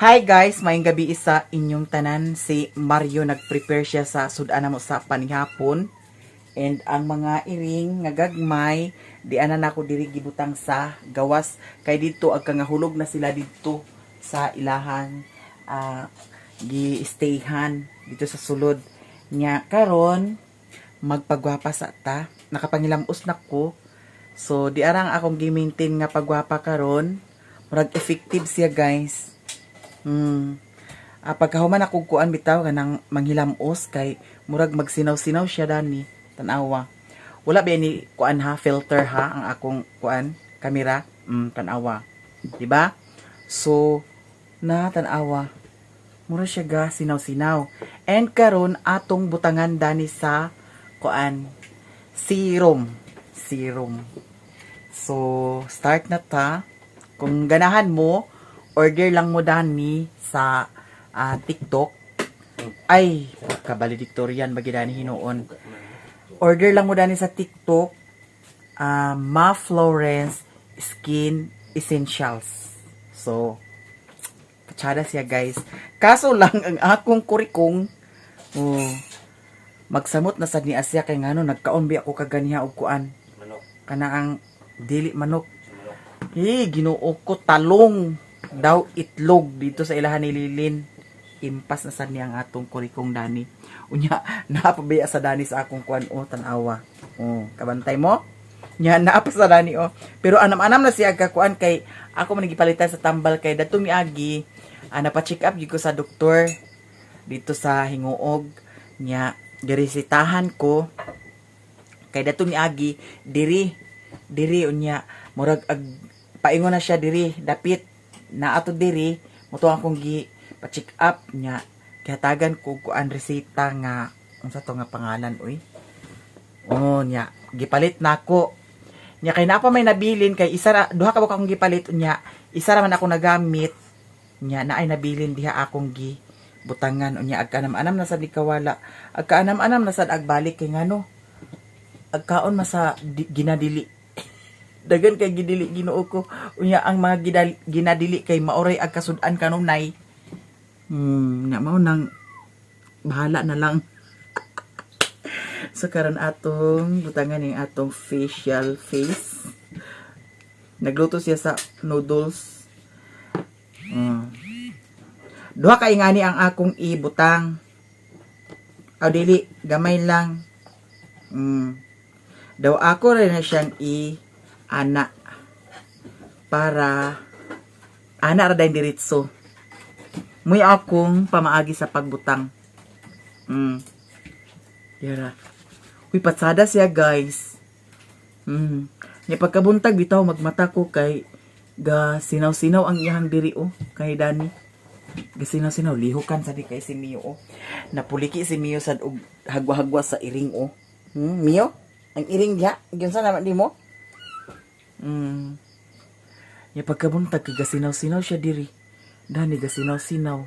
Hi guys, maayong gabi sa inyong tanan. Si Mario nag-prepare siya sa sudan mo sa panihapon. And ang mga iring nga gagmay, di ana nako diri gibutang sa gawas kay didto ag kangahulog na sila didto sa ilahang gi-stayhan dito sa sulod. Nya karon magpagwapa sa ta. Nakapangilamos na ko. So di arang akong gi-maintain nga pagwapa karon. Murag effective siya, guys. Pagkahuman ako kuan bitaw kanang manghilamos kay murag magsinaw-sinaw siya dani. Tanawa. Wala ba ni kuan ha, filter ha ang akong kuan kamera. Tanawa. Di ba? So na tanawa. Mura siya ga sinaw-sinaw. And karon atong butangan dani sa kuan serum. Serum. So, start na ta. Kung ganahan mo, order lang mo dani sa TikTok. Ay, kabalediktorian bagi dani hinuon. Order lang mo dani sa TikTok, Ma Florence Skin Essentials. So, patsada siya, guys. Kaso lang ang akong kurikong, oh, magsamot na sad ni Asya kay ngano nagkaon bi ako kaganiha og kuan. Manok. Kana ang dili manok. Manok. Eh, Ginoo ko, talong daw itlog dito sa ilahan ni Lilin. Impas na sad niya ang atong kurikong dani. Unya, napabaya sa dani sa akong kuan o tanawa. Oh, kabantay mo? Nya naapa sa dani oh. Pero anam-anam na siya kakuan kay ako man gipalitan sa tambal kay datong miagi napa-check up gyud ko sa doktor dito sa Hinguog. Nya giresetahan ko kay datong miagi diri diri, unya murag ag paingon na siya diri dapit na ato diri mo to akong gi pa-check up. Nya gihatagan ko kuan reseta nga unsa to nga pangalan oy. Oh, nya gipalit nako. Nya kay naa pa may nabilin kay isa ra duha ka akong gipalit, nya isa ra man ako nagamit. Nya naay nabilin diha akong gi butangan. Unya agkanam-anam na sad ni kawala, agkaanam-anam na sad agbalik kay ngano agkaon masa di, ginadili dagan kay gidili, Ginoo ko. Unya ang mga ginadili kay maoray ag kasud-an kanunay. Na mao nang bahala na lang. So karon atong butangan yung atong facial face. Nagluto siya sa noodles. Duha kay ngani ang akong ibutang. Aw dili, gamay lang. Daw ako rin na siyang i ana para ana ra dayon diretso. Muy akong pamaagi sa pagbutang. Yara. Uy, patsada siya, guys. Nya pagkabuntag bitaw magmata ko kay ga sinaw-sinaw ang iyang diri oh kay Dani. Ga sinaw-sinaw lihukan sa di kay si Mio oh. Napuliki si Mio sad og hagwa-hagwa sa iring oh. Mio? Ang iring diha, giunsa naman di mo? Nya pagkabuntag kay ga sinaw-sinaw siya diri. Dani ga sinaw-sinaw.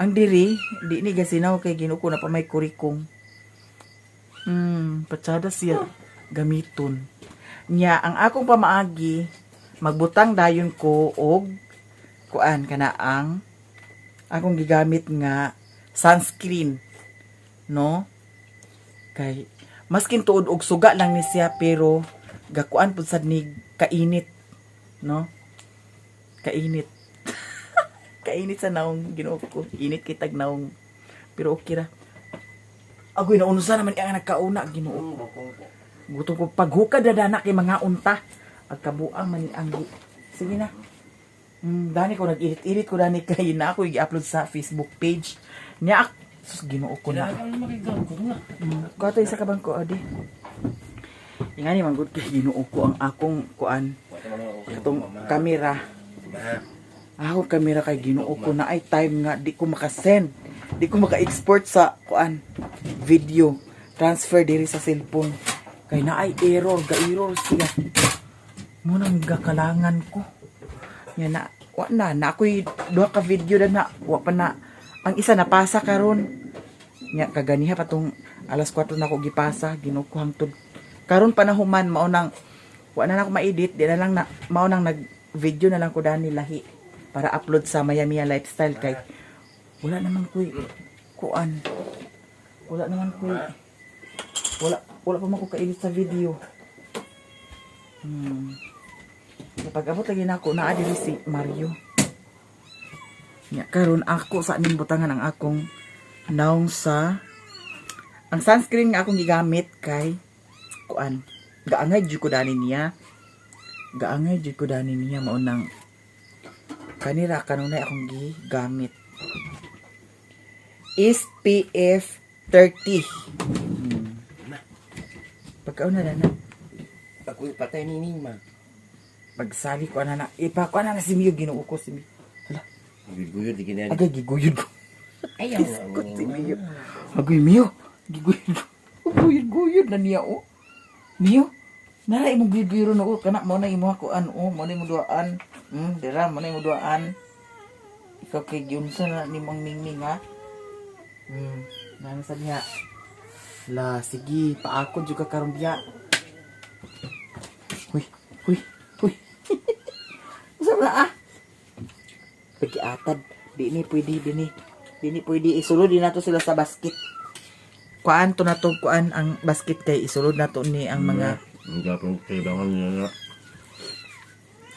Ang diri, di ni gasinaw kay Ginoo ko na pa may kurikong. Patsada siya gamiton. Nya ang akong pamaagi, magbutang dayon ko og kuan kana ang akong gigamit nga sunscreen, no? Kay maskin tuod og suga lang ni siya pero gakuan pud sad ni kainit, no? Kainit. Kainit sa naong, Ginoo ko. Init kitag naong. Pero okay ra. Agoy, naunusa naman ang nagkauna, Ginoo ko. Gusto ko paghukad na dana kay mga unta. Ag kabuang man ang sige na. Dani ko nag-edit-edit ko dani kay na ako i-upload sa Facebook page. Nya sus, Ginoo ko na. Kailangan makigangko na. Kato isa ka bangko adi. Ingani man gud kay Ginoo ko ang akong kuan itong kamera. Ako kamera kay Ginoo ko na ay time nga di ko makasend. Di ko maka-export sa kuan video transfer diri sa cellphone. Kay na ay error, ga-error siya. Munang gakalangan ko. Nya na wa na na ako'y duha ka video na na wa pa na ang isa napasa karon. Nya kaganiha pa tong alas 4 na ako gipasa, Ginoo ko, hangtod karon pa na human. Mao nang wa na nako ma-edit, di na lang na mao nang nag video na lang ko dani lahi. Para upload sa Maya Mia Lifestyle kay wala naman ko'y kuan. Wala naman ko'y wala pa man ko ka-edit sa video. Kapag abot lagi nako, naa diri si Mario. Nya karon ako sa ning butangan ang akong naong sa ang sunscreen nga akong gigamit kay kuan, gaangay jud ko dani niya, gaangay jud ko dani niya. Mao nang kanira kanunay akong gigamit, SPF 30. Pagkaon na na. Ako patay ni ma. Pagsali ko ana na ipako ana na si Mio. Ginoo ko, si Mio. Hala. Giguyod di kinani. Agay, giguyod ko. Ayaw. Ko si Mio. Agoy, Mio, giguyod ko. Guyod-guyod na niya oh. Mio, nara imong guyod no oh. Kana mo na imo kuan oh, mo na imo duaan. Dira mo na imo duaan. Ikaw kay giunsa na nimong ningning ha. Nana sa niya. La, sige, paakod jud ka karon biya. Huy, huy, huy. Usa ba ah? Pagiatad, di ni pwede di ni. Di ni pwede, isulod din nato sila sa basket. Kuan to na to, kuan ang basket kay isulod nato ni ang mga Hindi pa kailangan niya na.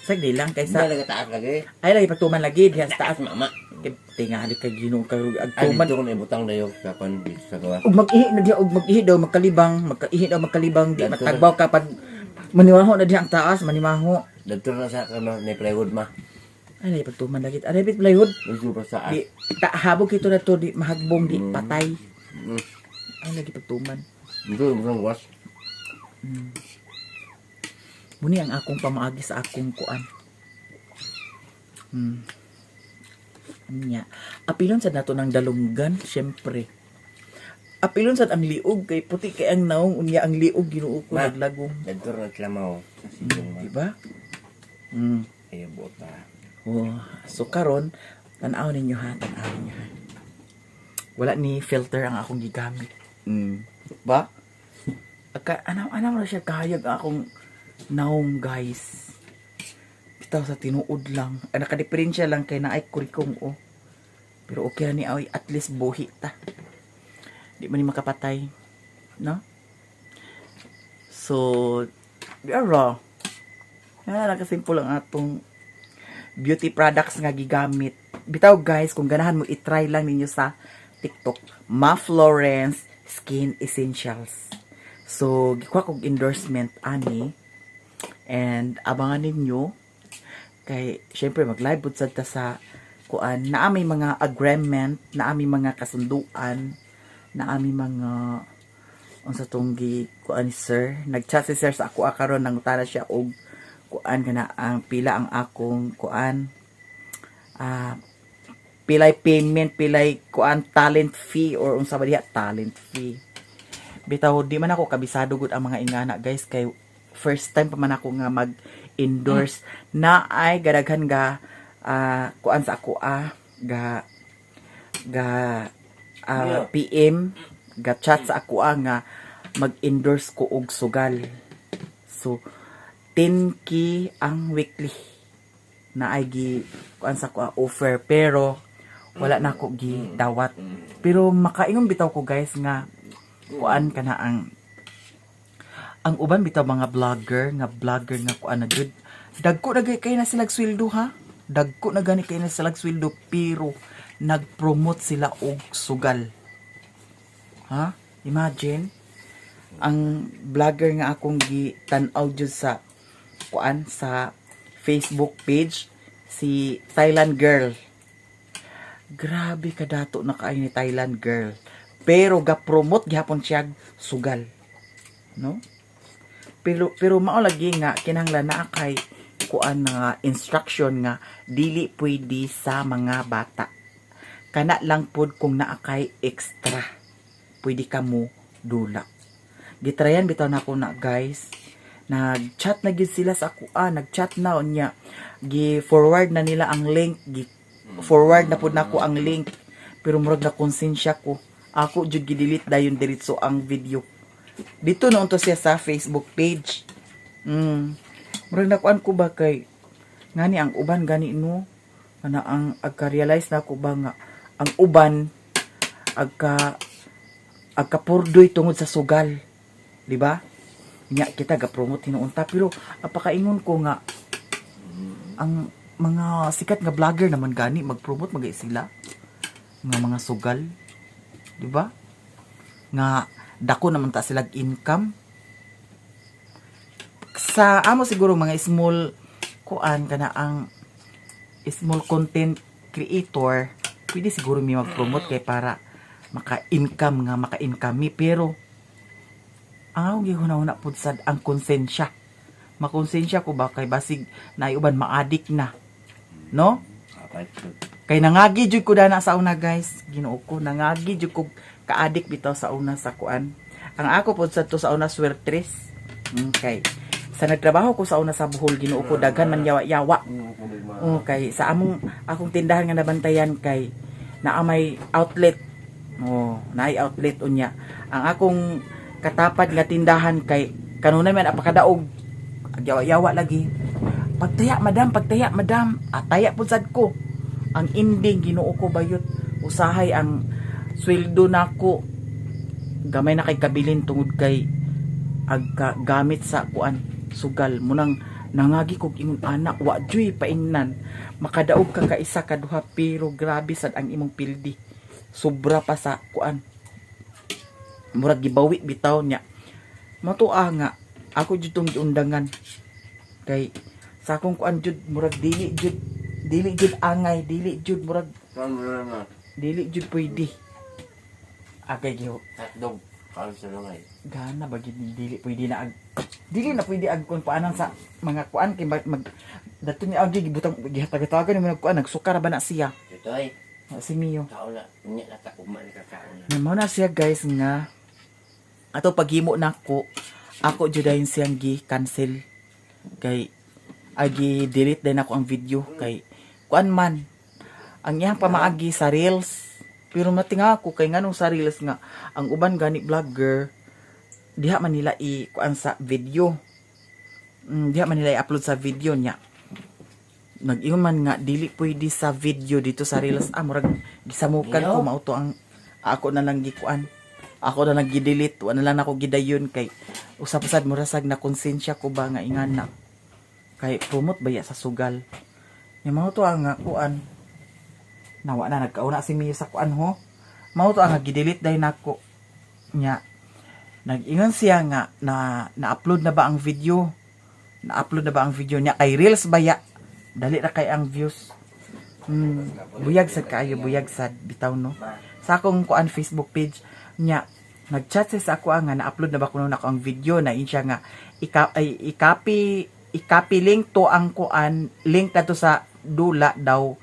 Sagdi lang kay sa Sa lagi taas lagi. Ay, lagi pagtuman lagi diha sa taas. Taas, mama. Kay tingali kay Ginoo kay Ay, agtuman. dito ko na ibutang na yung kapan dito sa gawa. Ug mag-ihi na diha, ug mag-ihi daw magkalibang, magkaihi daw magkalibang, di Dadto na. matagbaw ka pag manimaho na diha ang taas, manimaho. Dito na sa kama ni plywood ma. Ay, lagi pagtuman lagi. Ay, bit plywood. Dito pa sa Di ta habog ito na to, di mahagbong, di patay. Ay, lagi pagtuman. Dito yung was. Muni ang akong pamaagi sa akong kuan. Nya. Apilon sad nato ng dalunggan, syempre. Apilon sad ang liog kay puti kay ang naong, unya ang liog, Ginoo ko, Ma. naglagom. Dito na sila mao. Sa silong ma. Di ba? Ay, buta. Oh, so karon tan-aw ninyo ha, tan-aw ninyo ha. Wala ni filter ang akong gigamit. Ba? Aka anaw anaw ra siya kahayag ang akong naong, guys. Bitaw sa tinuod lang. Ay, nakadiferensya lang kay naay kurikong oh. Pero okay ra ni ay, at least buhi ta. Di man ni makapatay. No? So, pero, ah, nakasimple ang atong beauty products nga gigamit. Bitaw guys, kung ganahan mo, i-try lang ninyo sa TikTok, Ma Florence Skin Essentials. So, gikuha kog endorsement ani and abangan ninyo kay syempre mag-live pud sad ta sa kuan, naa may mga agreement, naa may mga kasunduan, naa may mga unsa tong gi kuan ni sir. Nag-chat si sir sa ako karon, nangutana siya og kuan kana ang pila ang akong kuan, pilay payment, pilay kuan, talent fee or unsa ba diha, talent fee. Bitaw di man ako kabisado gud ang mga ingana guys, kay first time pa man ako nga mag endorse na ay gadaghan ga kuan sa ako ga ga PM, ga chat sa ako nga mag-endorse ko og sugal. So 10K ang weekly na ay gi kuan sa ko offer, pero wala na ako gi dawat. Pero makaingon bitaw ko guys nga kuan kana ang uban bitaw mga vlogger nga kuan na jud, dagko na gay kay na sila sweldo ha, dagko na gani kay na sila sweldo, pero nagpromote sila og sugal ha. Imagine ang vlogger nga akong gitan-aw jud sa kuan sa Facebook page, si Thailand Girl. Grabe kadato na kaayo ni Thailand Girl, pero ga-promote gihapon siya sugal, no? Pero mao lagi nga kinahanglan naa kay kuan nga instruction nga dili pwede sa mga bata. Kana lang pod kung naa kay extra, pwede ka mo dula. Gitrayan bitaw na ako na guys. Nag-chat na gid sila sa ako nag-chat na unya gi forward na nila ang link, gi forward na pud nako ang link, pero murag na konsensya ko, ako jud gi-delete dayon diretso ang video dito noon to siya sa Facebook page. Murag nakuan ko ba kay ngani ang uban gani no. Kana ang agka-realize na ako ba nga ang uban agkapurdoy tungod sa sugal. Di ba? Nya kita ga-promote hinuon ta, pero apakaingon ko nga ang mga sikat nga vlogger naman gani mag-promote magay sila nga mga sugal, di ba? Nga dako naman ta sila income sa amo. Siguro mga small kuan kana, ang small content creator, pwede siguro mi mag-promote kay para maka-income nga maka-income mi, pero ang akong gihuna-huna pud sad ang konsensya. Makonsensya ko ba kay basig naay uban ma-addict na, no? Kapit. Kay nangagi jud ko dana sa una, guys. Ginoo ko, nangagi jud ko ka-addict bitaw sa una sa kuan. Ang ako pod sa to sa una, swertres. Okay. Sa nagtrabaho ko sa una sa Bohol, Ginoo ko, daghan man yawa-yawa. Okay, sa among akong tindahan nga nabantayan kay naa may outlet. Oh, naay outlet unya. Ang akong katapad nga tindahan kay kanunay man apakadaog. Yawa-yawa lagi. "Pagtaya, madam, pagtaya, madam." Ataya pud sad ko. Ang ending, Ginoo ko, bayot. Usahay ang sweldo nako gamay na kay kabilin tungod kay agka gamit sa kuan, sugal mo. Nang nangagi kog ingon anak, wa juy paingnan makadaog ka kaisa kaduha, pero grabe sad ang imong pildi, sobra pa sa kuan, murag gibawi bitaw niya. Matuwa nga ako jud tong giundangan kay sa akong kuan jud, murag dili jud angay, dili jud murag Saan mo na? Dili jud pwede agay giho. Hotdog. Kaon sa lungay. Gana ba gid dili pwede na ag dili na pwede ag kung paanan sa mga kuan kay mag dato ni agi gibutang gihatag-hatagan ni mga kuan, nagsukar ba na siya. Ito ay. Na si Mio. Kaon na. Unya na ta. Ugma na ka kaon na. Na mao na siya, guys, nga ato paghimo nako, ako jud dayon siyang gi cancel kay agi delete din ako ang video kay kuan man ang iyang pamaagi sa reels. Pero matinga ako kay nganong sa reels nga ang uban gani vlogger diha man nila i kuan sa video, diha man nila i-upload sa video niya. Nag-ingon man nga dili pwede sa video dito sa reels. Ah, murag gisamukan ko mao to ang ako na lang gikuan, ako na lang gi-delete, wa na lang ako gidayon kay usap sad murasag na konsensya ko ba nga ingana kay promote baya sa sugal nya. Mao to ang nga kuan, nawa na nagkauna si Mio sa kuan ho. Mao to ang nga gi-delete dahil nako nya. Nag-ingon siya nga na na-upload na ba ang video, na-upload na ba ang video niya kay reels baya dali ra kay ang views. Buyag sad kaayo, buyag sad bitaw, no, sa akong kuan Facebook page niya. Nagchat siya sa ako nga na-upload na ba kuno nako ang video na. In siya nga ika, ay, i-copy i-copy link to ang kuan, link na to sa dula daw,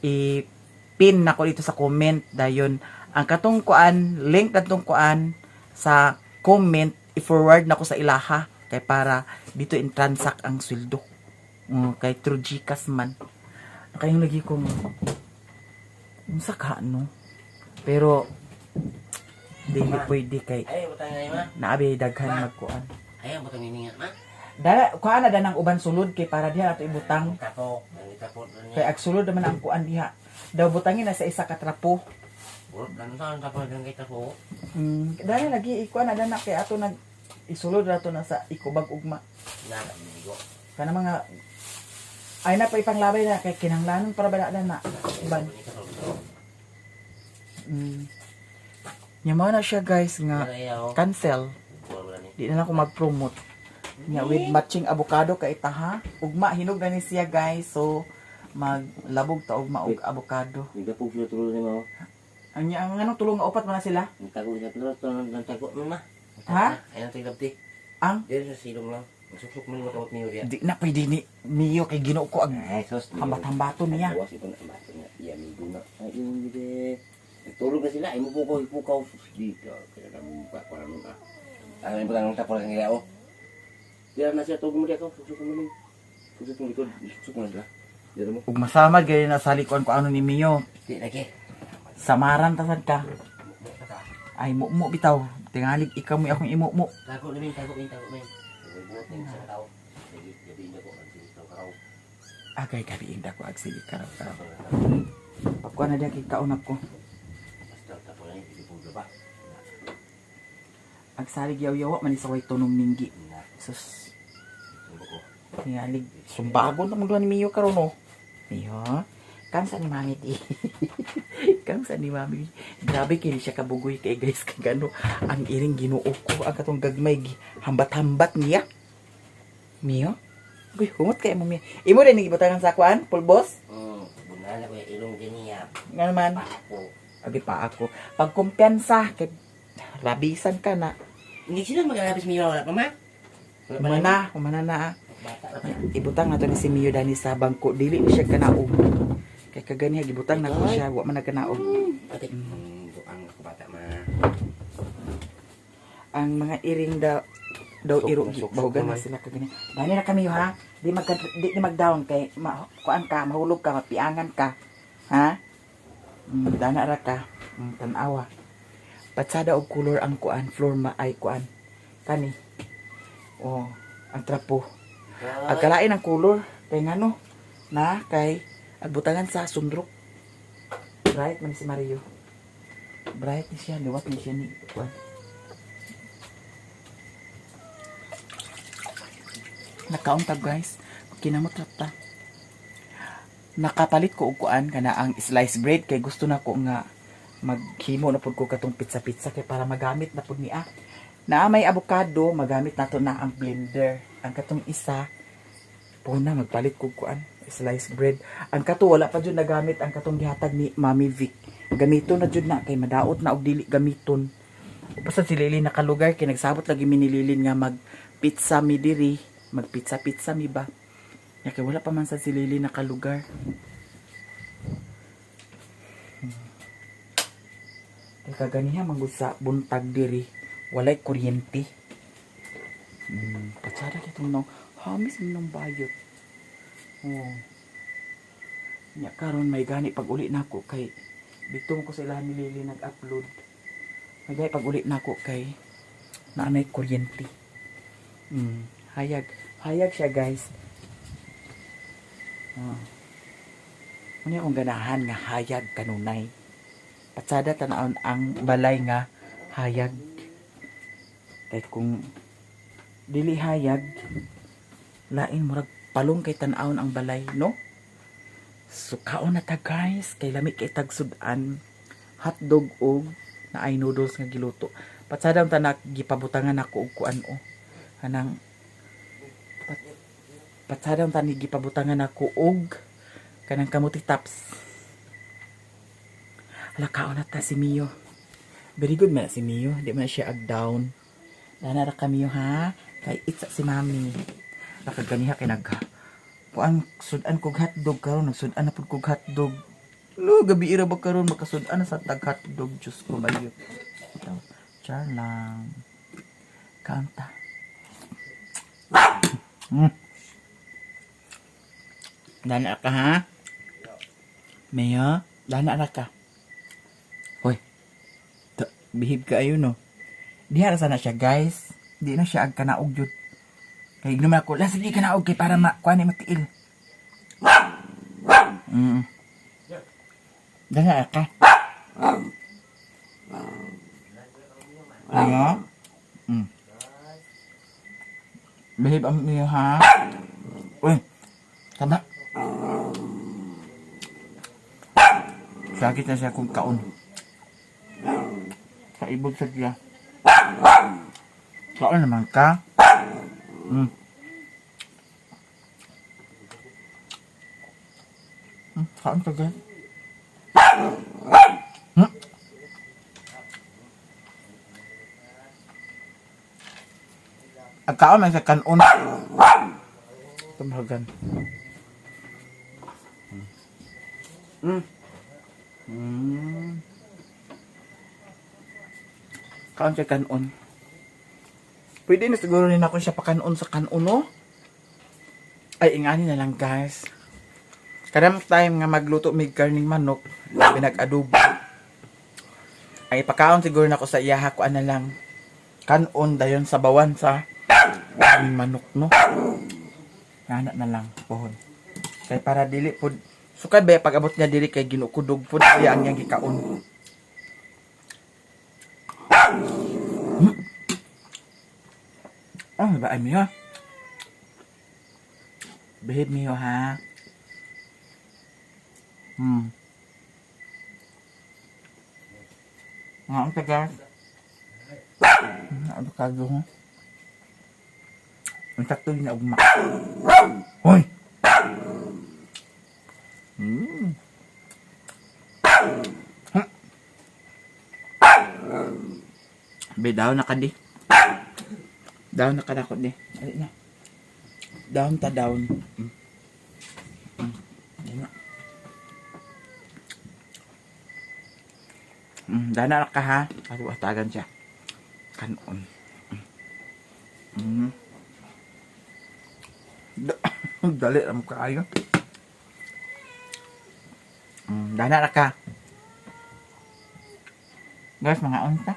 i-pin nako dito sa comment dayon ang katong kuan, link na tong kuan sa comment, i-forward nako sa ilaha kay para dito in transact ang sweldo. Kay through GCash man. Kayong lagi ko unsa ka, no? Pero dili pwede kay Ay, butang nga ma. naabi daghan magkuan. Ay, butang ini nga ma. Dara kuan na danang uban sulod kay para diha ato ibutang. Tapo. Nangita po. Kay ag sulod naman ang kuan diha. Daw butangin na sa isa ka trapo. Ano saan tapo ng kita po? Dara lagi ikuan na dana kay ato nag isulod rato na sa ikubag ugma. Na, amigo. Kana mga ay na pa ipanglabay na kay kinahanglanon para ba na na uban. Nya mao na siya, guys, nga cancel. Di na lang ako mag-promote. Nya with matching avocado kay itaha. Ugma hinog na ni siya, guys. So maglabog ta ugma og avocado. Nagapog sila tulo ni mo. Ang ang anong tulong nga upat man na sila? Ang tago niya tulo, tulo ng tago mo ma. Ha? Ay, ang tigabti. Ang Diyan sa silong lang. Magsuksok mo ni makamot niyo diya. Di na pwede ni Mio kay Ginoo ko ag Ay, sos. hambat-hambato niya. Buwas ito na ambato niya. Iya, amigo na. Ay, yung gide. Nagtulog na sila. Ay, mo pukaw, pukaw. Di ka. Kaya na mo pa, para mo ka. Ano yung butang ng tapo lang kaya, oh. Diyan na siya, tulog mo diya ka. Suksok mo ni. Suksok mo likod. Suksok mo na sila. Diyan mo. Ug masamad gani na sa likuan ko ano ni Mio. Di, lagi. Samaran ta sad ka. Ay mumo bitaw. Tingalig ikaw mo akong imumo. Tago na min, tago min, tago min. Buot na yung isang tao. Lagi, gabi na ko, ang sinitaw karaw. Agay gabi inda ko ag sige karaw karaw. Pagkuha na diya kay kaon ako. Basta tapos na hindi po ba? Ang salig yaw-yawa man sa way tunong minggi. Na. Sus, Sumbo ko. tingalig. Sumbagon na mo ni Mio karon no. Mio, kamsa ni Mami ti. Kamsa ni Mami. Grabe kini siya kabugoy kay guys kay gano ang iring Ginoo ko ang katong gagmay hambat-hambat niya. Mio. Uy, humot kay mo Mio. Imo rin gibutangan sa kuan, pulbos? Bunala ko yung ilong din niya. Nga naman. Ako. Agi pa ako. Pagkumpiyansa kay rabisan ka na. Hindi sila mag-alabis Mio wala pa ma? Wala pa. Humana, humana na ah. Bata pa. Ibutang na to ni si Mio dani sa bangko dili ni siya kanaog kay kaganiha gibutang na ko siya wa man nagkanaog. Ate. Buang ako bata ma. Ang mga iring daw daw Sok iro na, sok, sok bahugan na naman. sila kaganiha dani na kami ha di mag down kay ma, kuan ka mahulog ka mapiangan ka ha dana ra ka tan-awa patsada og color ang kuan floor ma ay kuan kani oh ang trapo. Agkalain ang color kay ngano na kay agbutangan sa sundrok. Bright man si Mario. Bright ni siya, liwat ni siya ni kuan. Nakaon ta guys. Kinamot ra ta. Nakapalit ko og kuan kana ang slice bread kay gusto na ko nga maghimo na pud ko katong pizza-pizza kay para magamit na pud niya. Na may avocado, magamit nato na ang blender. Ang katong isa, puna magpalit kog kuan slice bread. Ang kato wala pa jud nagamit ang katong gihatag ni Mami Vic. Gamiton na jud na kay madaot na og dili gamiton. Basta si Lily nakalugar kay nagsabot lagi mi ni Lilin nga mag pizza mi diri, mag pizza pizza mi ba. Ya kay wala pa man sa si Lily nakalugar. Kay kaganiha man gud sa buntag diri, walay kuryente. Patsara kitong nong hamis nung bayot. Oh. Nya karon may gani pag uli nako kay dito ko sa ilahan ni Lily nag-upload. May gani pag uli nako kay naanay kuryente. Hayag. Hayag siya guys. Oh. Ano akong ganahan nga hayag kanunay. Patsada tanawon ang balay nga hayag. Kay kung dili hayag, lain murag palong kay tan-awon ang balay, no? So kaon na ta guys, kay lami kay tagsud-an hotdog og naay noodles nga giluto. Patsada ang tanak gipabutangan nako og kuan o. Kanang pat, patsada ang tanig gipabutangan nako og kanang kamuti tops. Hala kaon na ta si Mio. Very good man na si Mio, di man na siya ag down. Dana ra ka Mio ha. Kay itsa si Mami. Nakaganiha kay nag kuan sudan kog hotdog karon nagsud-an na pud kog hotdog. Lo gabi ira ba karon makasud-an na sa tag hotdog Diyos ko bayo. Char lang. Kanta. Dana ka ha? Maya, dana ra ka. Hoy. Bihib ka ayo no. Diha ra sana siya guys. Di na siya ag kanaog jud. Kay ignom ako, la sige kanaog kay para ma kuan ni matiil. Dana ka. Ano? Behave ang niyo ha. Uy. Tama. Sakit na siya kung kaon. Kaibog sa siya. Kaon naman ka. Kaon ka guys. Ang kaon man sa kanon. Tumhagan. Kaon siya kanon. Pwede na siguro rin ako siya pakanon sa kanon, no? Ay, ingani na lang, guys. Kadam time nga magluto mig karning manok, pinag-adobo. Ay, ipakaon siguro na ako sa iyaha ko na lang. Kanon dayon sa bawan sa karning manok, no? Ngana na lang, pohon. Kay para dili pod sukad ba pag abot niya dili kay ginukudog pod kaya ang iyang gikaon. Oh, ba ay miyo? Behave miyo ha. Nga ang tagas. Avocado ho. Ang sakto din na ugma. Hoy! Huh. Be, down na ka di. Down na ka na ko di. Ali na. Down ta down. Yan na. Dana na ka ha. Ato atagan siya. Kanon. Dali ra mo kaayo. Dana na ka. Guys, mga unta.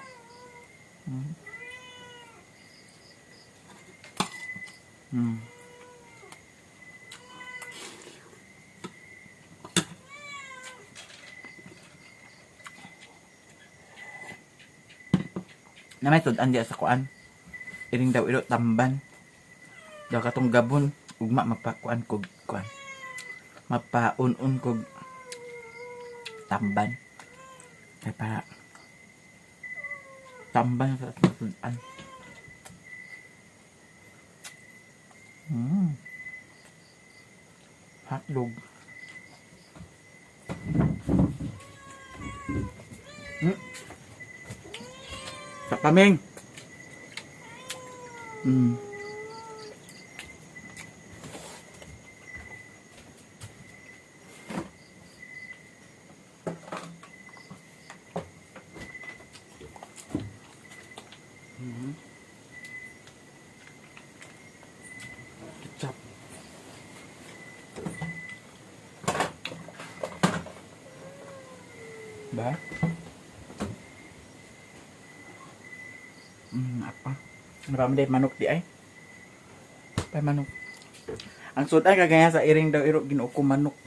Na may tud-an diya sa kuan. Iring daw ilo tamban. Daw katong gabon ugma mapakuan kog kuan. Mapaun-un kog tamban. Kay para tamban sa tud-an. Hotdog. Sa kaming. Ketchup. Ba? Apa? Marami din manok di ay. Pay manok. Ang sudan kagaya sa iring daw iro ginoo ko manok.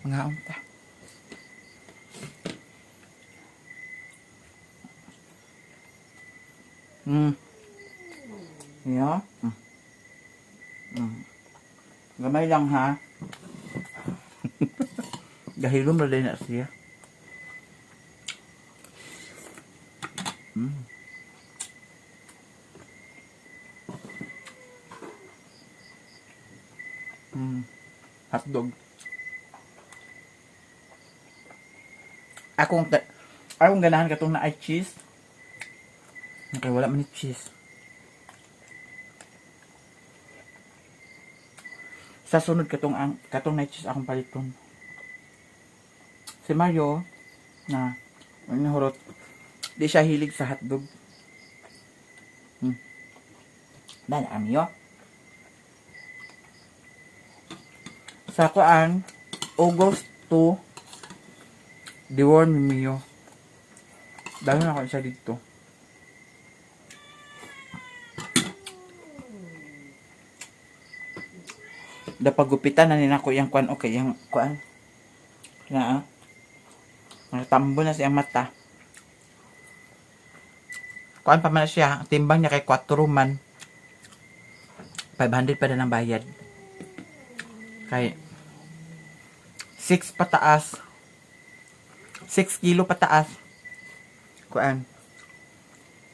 Mga unta. Yeah. Gamay lang ha. Gahilom ra din na siya. Hotdog. Akong ganahan katong na ay cheese. Okay, wala man ni cheese. Sa sunod katong ang katong na cheese akong paliton. Si Mario na ano hurot di siya hilig sa hotdog. Dan amiyo. Sa kuan August 2 deworm ni Mio. Dahil na ako siya dito. Dapagupitan na nina ko yung kuan okay yung kuan. Na ah. Natambo na siyang mata. Kuan pa man siya, ang timbang niya kay 4 man. 500 pa na ng bayad. Kay 6 pataas. 6 kilo pataas. Kuan.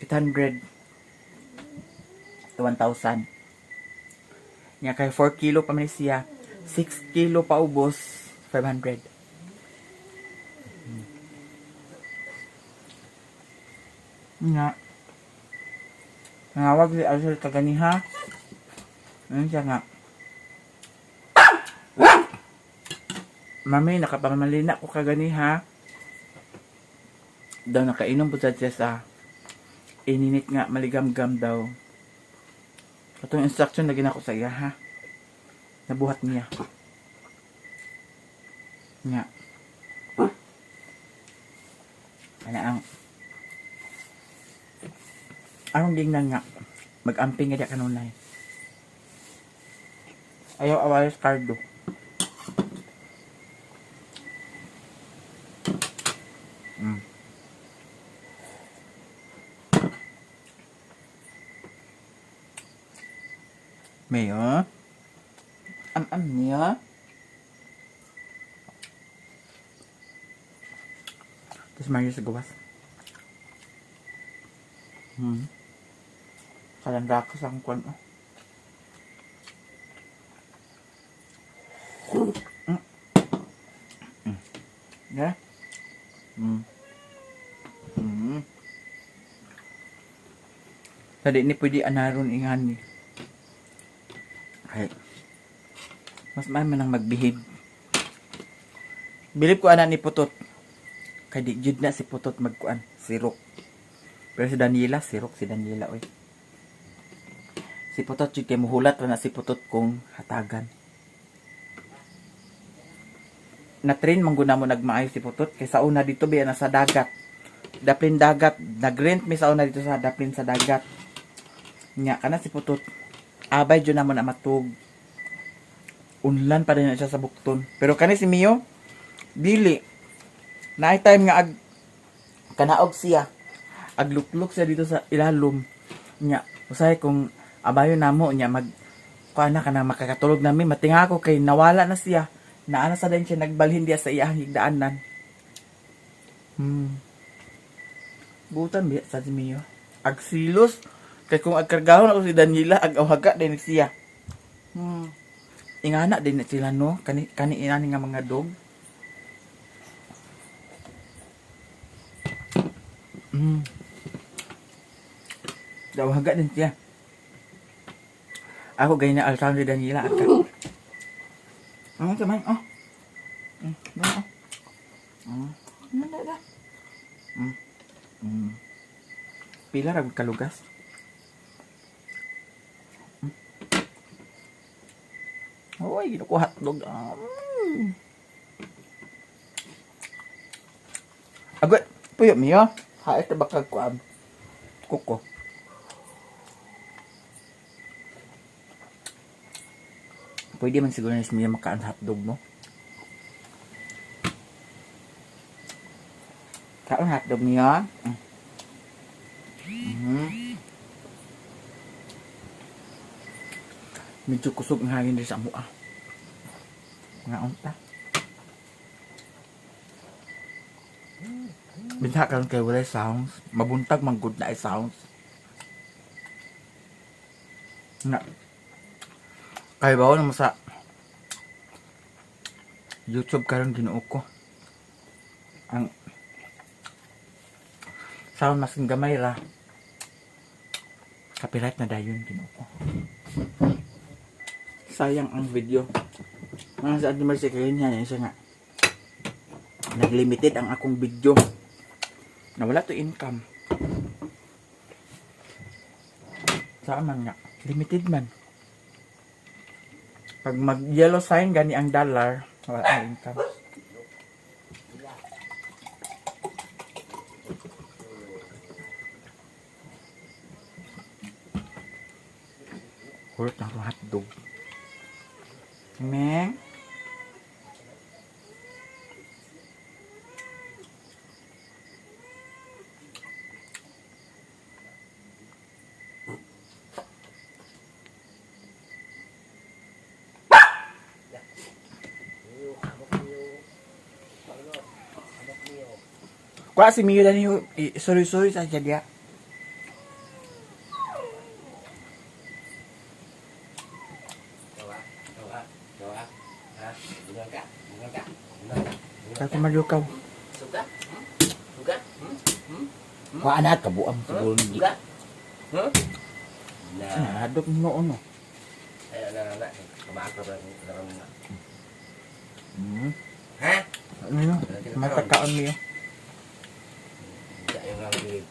800 to 1,000. Nya kay 4 kilo pa man siya. 6 kilo pa ubos, 500. Nga. Nangawag si Arcel kaganiha. Ano siya nga? Mami, nakapamalina ko kaganiha. Daw nakainom po siya sa ininit nga maligam-gam daw. Katong instruction na ginako sa iya ha. Nabuhat niya. Nga. Ana ang anong gingnan nga mag-amping nga di kanunay. Ayaw awayos cardo. Mayo. Am-am niya. Tapos Mario sa gawas. Kalanda ko sa akong kwan. Oh. Yeah. Tadi ni pwede anaron ingan ni. Ay. Mas man man ang magbihid. Bilib ko ana ni Putot. Kay di jud na si Putot magkuan, sirok. Pero si Daniela, sirok si Daniela oy. Si Putot jud kay muhulat ra na si Putot kung hatagan. Na-train man gud namo nagmaayo si Putot kay sa una dito biya nasa dagat. Daplin dagat, nagrent mi sa una dito sa daplin sa dagat. Nya kana si Putot. Abay jud namo na matug. Unlan pa din na siya sa bukton. Pero kani si Mio, dili. Naay time nga ag kanaog siya. Aglukluk siya dito sa ilalom. Nya, usahay kung abayo namo nya mag kuan na kana makakatulog nami matinga ako kay nawala na siya. Naana sa din siya nagbalhin diya sa iyang higdaanan. Butan biya sa si Mio. Agsilos kay kung agkargahon ako si Daniela ag awhaga din siya. Ingana din na sila no kani kani inani nga mga dog. Dawaga din siya. Ako gay na altan si Daniela at Ano sa man? Oh. Oh. Ano na na? Pila ra gud kalugas. Oy, ginuko hotdog. Ah. Agoy, puyo miyo. Hae ta bakag kuam. Kuko. Pwede man siguro ni Mia makaan hotdog mo. Kaon hotdog niya. Medyo kusog ang hangin diri sa amua. Mga unta. Binta karon kay walay sounds. Mabuntag man good na ay sounds. Nga. Kay bawon mo sa YouTube karon Ginoo ko. Ang sound mas gamay ra. Copyright na dayon Ginoo ko. Sayang ang video. Mga sa Ate Mercy kay niya siya nga. Naglimited ang akong video. Nawala to income. Saan man nga? Limited man. Pag mag yellow sign gani ang dollar, wala na income. Hurot na akong hotdog. Meng. Kuha si Mio dani sorry sa siya dia. Gawa, gawa, gawa. Ha? Bungal ka, bungal ka, bungal ka. Kaya kumalukaw. Suga? Suga? Kuha na kabuang siguro ni. Suga? Hmm? Na. Ah, hadok mo no. Ay, na, na, na. Kabaak na ba? Na. Ha? Ano yun? Matakaon niyo. Hindi, yung lang bilib.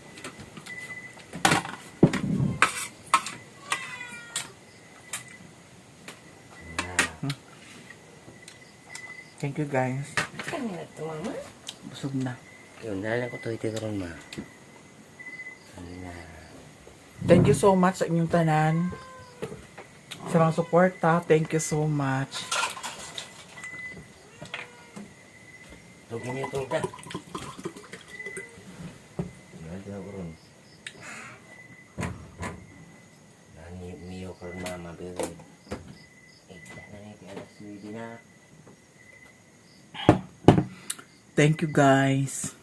Thank you guys. Kanina ito, mama. Busog na. Yun, nalala ko ito ito ron, ma. Na. Thank you so much sa inyong tanan. Sa mga suporta, thank you so much. Tugin niyo itong ka. Nalala ko ron. Nani, miyo ko ron, mama. Pero, Thank you, guys.